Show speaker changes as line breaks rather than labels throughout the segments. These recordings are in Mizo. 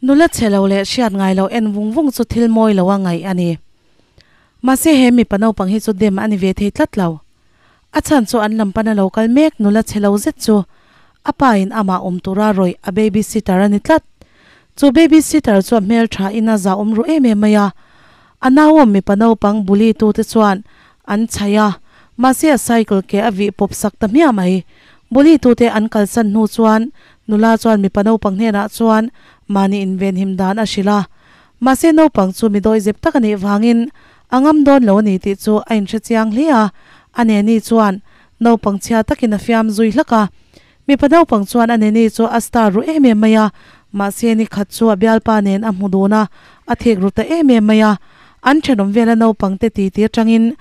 Nula chhe lo leh hriat ngai lo en vung vung chu thil mawi lo a ngaih a ni. Mahse he mipa naupang hi chu dem a ni ve thei tlat lo. A chhan chu an lam pana lo kal mek nula chhe lo zet chu a pa in amah awm tura rawih a baby sitter a ni tlat. Chu baby sitter chu a hmel tha in a zahawm ru em em mai a. A nauawm mipa naupang bully tu te chuan an chhaih a, mahse a cycle ke a vih pawp sak ta hmiah mai. Bully tu te an kalsan hnu chuan nula chuan mipa naupang hnenah chuan mahni invenhim dan a hrilh a. Mahse naupang chu mi dawihzep tak a nih vangin a ngam dawn lo a ni tih chu a inhre chiang hle a, a neni chuan naupang chhia takin a fiam zui hlak a. Mipa naupang chuan a neni chu a star ru em em mai a, mahse ni khat chu a bialpa nen a hmu dun a, a thik ru ta em em mai a. An thenawm vela naupang te titi atangin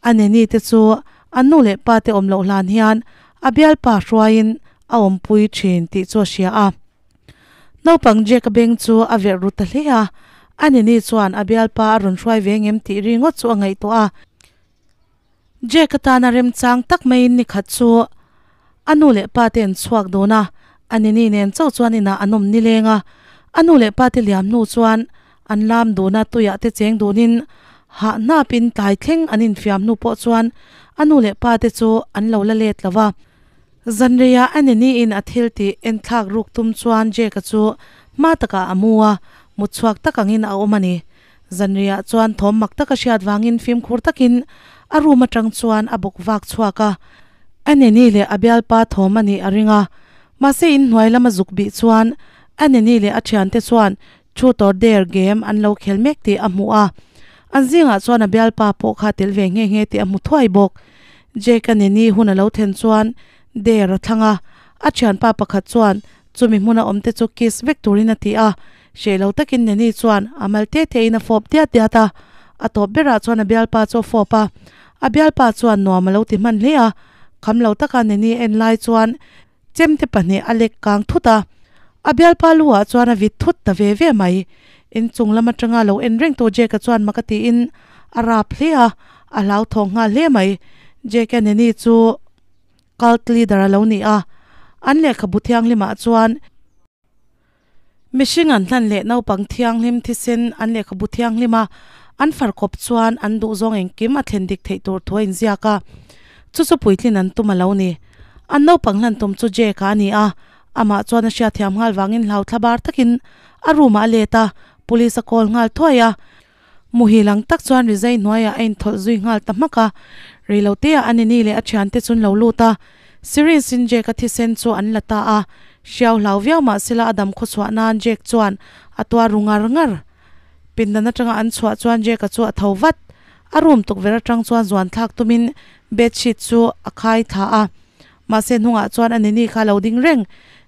a neni te chu an nu leh pa te awm loh hlan hian a bialpa hruaiin a awmpui thin tih chu a hria a. Naupang Jack-a beng chu a verh ru ta hle a, a neni chuan a bialpa a rawn hruai ve ngem tih ringawt chu a ngaihtuah a. Jack-a tana remchang tak maiin ni khat chu a nu leh pa te an chhuak dawn a, a neni nen chauh chuan inah an awm nileng a. A nu leh pa te liam hnu chuan an lam dun a, tuiah te cheng dunin hah hnapin tlai thleng an infiam hnu pawh chuan a nu leh pa te chu an lo la let lo va. Zanreiah a neniin a thil tih enthlak ruk tum chuan Jake-a chu hma takah a mu a, mut chhuak tak angin a awm a ni. Zanreiah chuan thawm mak taka hriat vangin fimkhur takin a room atang chuan a bawk vak chhuak a, a neni leh a bialpa thawm a nih a ring a. Mahse inhnuai lama zuk bih chuan a neni leh a thiante chuan Truth or Dare game an lo khel mek tih a hmuh a, an zingah chuan a bialpa pawh kha tel ve nghe nghe tih a hmu thuai bawk. Jake-a neni hun a lo thlen chuan Dare a thlang a, a thianpa pakhat chuan chumi hmuna awmte chu kiss vek turin a ti a, hreh lo takin neni chuan a mal te tein a fawp diat diat a, a tawp berah chuan a bialpa chu a fawp a, a bialpa chuan nuam a lo ti hman hle a, kham lo taka neni a en lai chuan Chemte pahnih a lek kang thut a, a bialpa lu ah chuan a vit thut ta ve ve mai. Inchung lam atanga lo en reng tu Jake-a chuan mak a tiin a rap hle a, a hlauthawng nghal hle mai. Jake-a Neni chu cult leader a lo ni a, an lehkhabu thianghlimah chuan, Mihring an hlan leh naupang thianghlim thisen an lehkhabu thianghlim a, an far kawp chuan an duhzawng engkim a thlen dik theih tur thu a inziak a. Chu chu puitlin an tum a lo ni. An naupang hlan tum chu Jake-a a ni a, amah chuan a hriatthiam nghal vangin hlau thlabar takin a room-ah a let a, police a call nghal thuai a. Muhil ang tak chuan rizai hnuaiah a inthawlh zui nghal ta hmak a, reiloteah a nini leh a thiante chu an lo lut a, syringe in Jake-a thisen chu an la ta a, hriau hlau viau mah sela a dam khawchhuah nan Jake chuan a tuar ru ngar ngar. Pindan atanga an chhuah chuan Jake-a chu a tho vat, a room tukverh atang chuan zuan thlak tumin bedsheet chu a khai thla a, mahse hnungah chuan a nini kha a lo ding reng,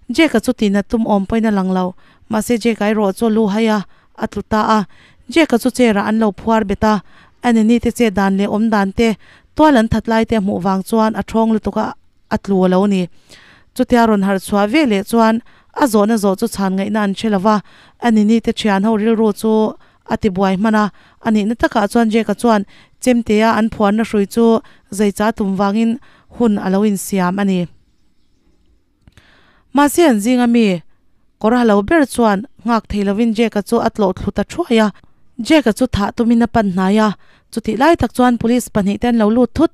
Jake-a chu tina tum awm pawhin a lang lo, mahse Jake-a erawh chu a lu hai a, A tlu ta a, Jake-a chu chair-ah an lo phuar bet a, a neni te chet dan leh awm dan te, tual an that lai te a hmuh vang chuan a thawng lutuk a, a tlu a lo ni. Chutia rawn harh chhuah ve leh chuan a zawhna zawh chu chhan ngaihna an hre lo va, a neni te thian ho rilru chu a ti buai hman a, a nihna takah chuan Jake-a chuan chemtea an phuarna hrui chu zeicha tum vangin hun a lo insiam a ni. Mahse an zinga mi kawr ha lo ber chuan nghak thei lovin Jake-a chu a tlawh thlu ta thuai a, Jake-a chu thah tumin a pan hnai a, chutih lai tak chuan police pahnih te an lo lut thut.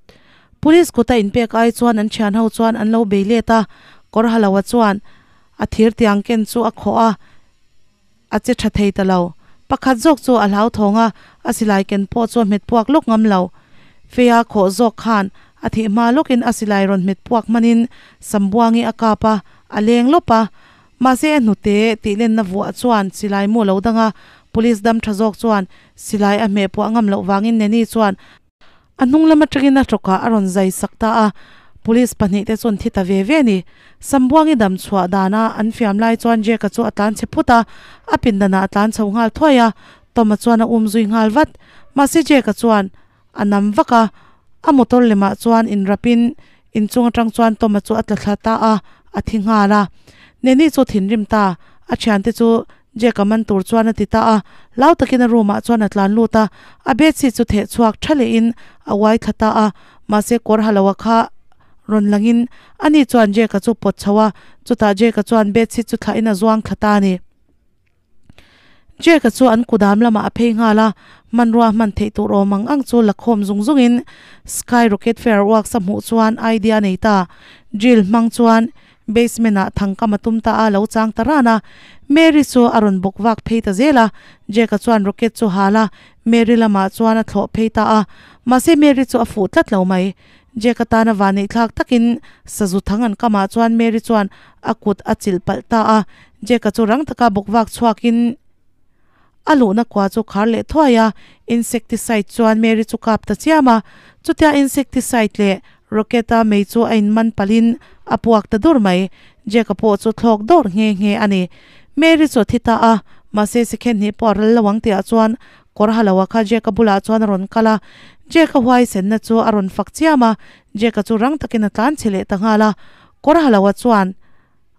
Police kuta inpek ai chuan an thian ho chuan an lo bei let a, kawr ha loa chuan a thir tiang ken chu a khawh a, a che tha thei ta lo. Pakhat zawk chu a hlauthawng a, a silai ken pawh chu a hmet puak lawk ngam lo. Feia khawh zawk khan a thih hma lawkin a silai rawn hmet puak hmanin Sambuangi a kap a, a leng lawp a. Mahse a hnute tih lenna vuah chuan silai mu a lo dang a, police dam tha zawk chuan silai a hmeh puah ngam loh vangin Neni chuan A hnung lam atangin a tawkah a rawn zai sak ta a, police pahnih te chuan thi ta ve ve a ni. Sambuangi dam chhuah dana an fiam lai chuan Jake-a chu a tlan chhe phut a, a pindanah a tlan chho nghal thuai a, Tom-a chuan a um zui nghal vat. Mahse Jake-a chuan a nam vak a, a motor lemah chuan inrapin inchung atang chuan Tom-a chu a tla thla ta a, a thi nghal a. Neni chu thinrim ta, a thiante chu Jack a man tur chuan a ti ta a, hlau takin a room ah chuan a tlan lut a, a bedsheet chu theh chhuak tha lehin a uai thla ta a, mahse kawr ha lo a kha rawn langin ani chuan Jack a chu pawt chho a, chutah Jack a chuan bedsheet chu thlahin a zuang thla ta a ni. Jack-a chu an kudam lamah a phei nghal a, hmanrua hman theih tur awm ang ang chu la khawm zung zungin Sky Rocket Fireworks a hmuh chuan idea nei ta. Drill hmang chuan basement ah thangkam a tum ta a, lo chang ta ran a. Mary chu a rawn bawk vak phei ta zel a, Jack-a chuan rocket chu hal a, Mary lamah chuan a thlawh phei ta a. Mahse Mary chu a fuh tlat lo mai. Jack-a tana vanneih thlak takin sazu thang an kamah chuan Mary chuan a kut a chilh palh ta a, Jack-a chu rang taka bawk vak chhuakin a luhna kua chu khar leh thuai a, insecticide chuan Mary chu kap ta chiam a, chutia insecticide leh rocket-a mei chu a inman palhin a puak ta dur mai, Jack-a pawh chu thlawk dawrh nghe nghe a ni. Mary chu a thi ta a, mahse sikhen hnih pawh a ral lo ang tihah chuan kawr ha lo a kha Jack-a bulah chuan a rawn kal a, Jack-a huaisenna chu a rawn fak chiam a, Jack-a chu rang takin a tlan chhe leh ta nghal a, kawr ha lo a chuan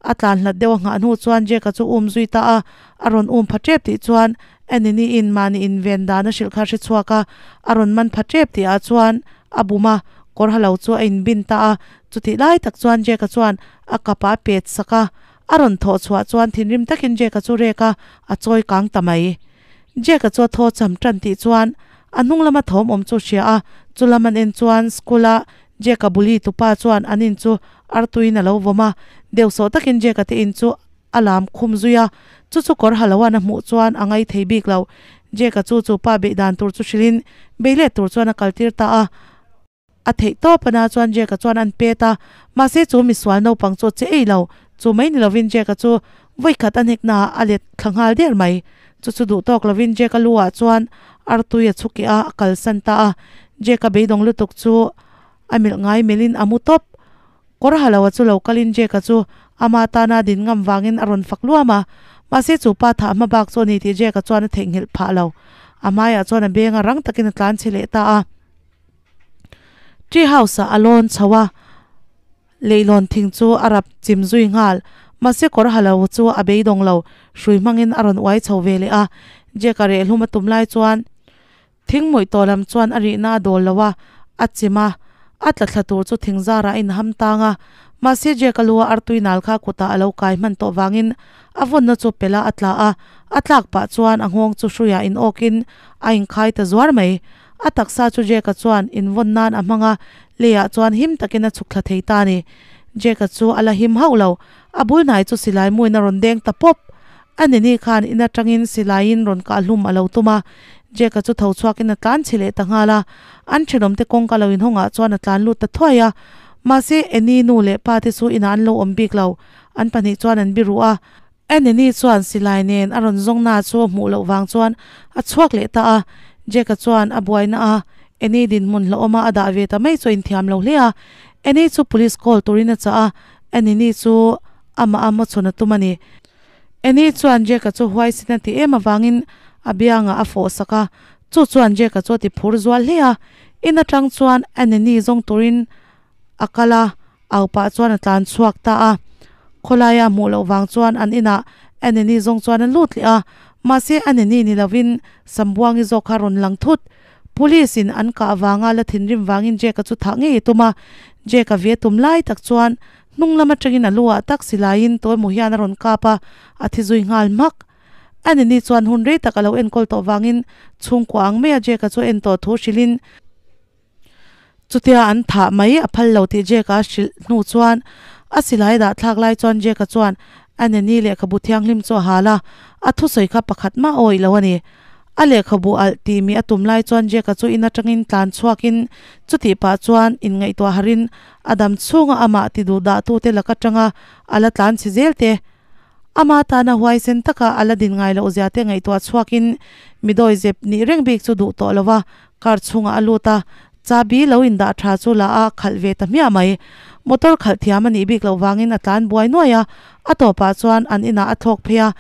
a tlan hlat deuh a nghah hnu chuan Jack-a chu um zui ta a, a rawn um pha tep tih chuan Annie-in mahni inven dan a hrilh kha a hre chhuak a, a rawn man pha tep tih ah chuan a bum a, kawr ha lo chu a inbin ta a, chutih lai tak chuan Jack-a chuan a kap ah a pet sak a, a rawn thawh chhuah chuan thinrim takin Jack-a chu rek a, a chawi kang ta mai. Jack-a chu a thaw cham tan tih chuan a hnung lama thawm awm chu a hria a, chu lam an en chuan school-a Jack-a bully tupa chuan an in chu artuiin a lo vawm a, deuhsawh takin Jack-a te in chu a lam khum zui a, chu chu kawr ha loan a hmuh chuan a ngai thei bik lo. Jack-a chu chu pa beih dan tur chu hrilhin bei let tur chuan a kaltir ta a. A theih tawp ana chuan Jack-a chuan an pet a, mahse chu misual naupang chu a che ei lo. Chu mai ni lovin Jack-a chu vawikhat a hnekna ah a let thla nghal der mai. Chu chu duh tawk lovin Jack-a lu ah chuan artui a chhukeh a, a kalsan ta a. Jack-a beidawng lutuk chu a melh ngai melhin a mu tawp. Kawr ha lo a chu lo kalin Jack-a chu ama tana din ngam vangin a rawn fak luam a, mahse chu pa thah hma bak chu a ni tih Jack-a chuan a theihnghilh phah lo. A hmaiah chuan a beng a rang takin a tlan chhe leh ta a. Tree house-ah a lawn chho a, leihlawn thing chu a rap chim zui nghal. Mahse kawr ha lo chu a beidawng lo, hrui hmangin a rawn uai chho ve leh a. Jack-a rehhlum a tum lai chuan thing mawih tawh lam chuan a rihna a dawl lo a, a chim a, a tla thla tur chu thing zarah a inham tang a. Mahse Jack-a lu a artui nal kha kutah a lo kai hman tawh vangin a vawnna chu pelh a a tla a, a tlak pah chuan a nghawng chu hruiah inawkin a inkhai ta zuar mai. A taksa chu Jack-a chuan invawn nan a hmang a, leiah chuan him takin a chhuk thla thei ta a ni. Jack-a chu a la him hauh lo, a bul hnai chu silai muin a rawn deng ta pawp. A nini khan in atangin silaiin rawn kah hlum a lo tum a, Jack-a chu tho chhuakin a tlan chhe leh ta nghal a. An thenawmte kawngka lo inhawngah chuan a tlan lut ta thuai a. Mahse, Annie nu leh pa te chu inah an lo awm bik lo, an pahnih chuan an biruh a. Annie chuan silai nen a rawn zawng na chu a hmuh loh vang chuan a chhuak leh ta a, Jack-a chuan a buaina a Annie dinhmun hlauhawma a dah ve ta mai chu a inthiam lo hle a, Annie chu police call turin a chah a, Annie chu amah a hmachhawn a tum a ni. Annie chuan Jack-a chu huaisin a ti em avangin a biangah a fawh sak a, chu chuan Jack-a chu a ti phur zual hle a, in atang chuan Annie zawng turin a kal a, au pah chuan a tlan chhuak ta a. Khawlaia hmuh loh vang chuan an inah Annie zawng chuan a lut leh a, mahse Annie ni lovin Sambuangi zawk kha rawn lang thut. Police in an kah vanga la thinrim vangin Jack-a chu thah ngei a tum a, Jack-a ve tum lai tak chuan hnung lam atangin a lu ah tak silaiin Tawimawh hian a rawn kap a, a thi zui nghal hmak. Annie chuan hun rei tak a lo enkawl tawh vangin chhungkua ang maia Jack-a chu a en tawh thu hrilhin, Chutia an thah mai a phal lo tih Jack-a a hrilh hnu chuan a silai dah thlak lai chuan Jack-a chuan a neni lehkhabu thianghlim chu a hal a, a thusawi kha pakhat mah awih lo a ni. A lehkhabu alh tih mi a tum lai chuan Jack-a chu in atangin tlan chhuakin chutih pah chuan inngaihtuah harin a dam chhunga amah ti duh dah tute lak atanga a la tlan chhe zel te Ama tana huaisen taka a la din ngai loh zia te ngaihtuah chhuakin midawi zep nih reng bik chu duh tawh lo va, car chhungah a lut a, chabi lo indah tha chu la a khalh ve ta hmiah mai. Motor khalh thiam a nih bik loh vangin a tlan buai nuai a, a tawpah chuan an inah a thlawk phei a,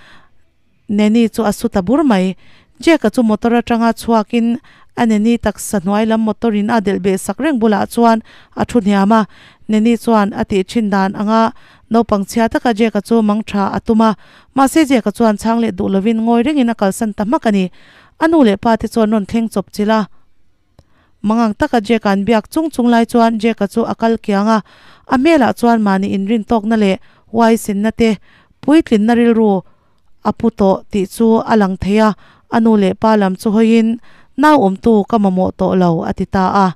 Nanny chu a su ta bur mai. Jack-a chu motor atanga chhuakin a Nanny taksa hnuai lam motor in a delh beh sak reng bulah chuan a thu hniam a, Nanny chuan a tih thin dan anga Naupang chhia taka Jack-a chu mang tha a tum a, mahse Jack-a chuan chhang leh duh lovin ngawi rengin a kalsan ta hmak a ni. A nu leh pa te chuan rawn thleng chawp chilh a. Mangang taka Jack-a an biak chung chung lai chuan Jack-a chu a kal kiang a, a hmelah chuan mahni inrin tawkna leh huaisenna te, puitlinna rilru. a pu tawh tih chu a lang thei a, a nu leh pa lam chu hawiin, Nau awmtu ka mamawh tawh lo a ti ta a.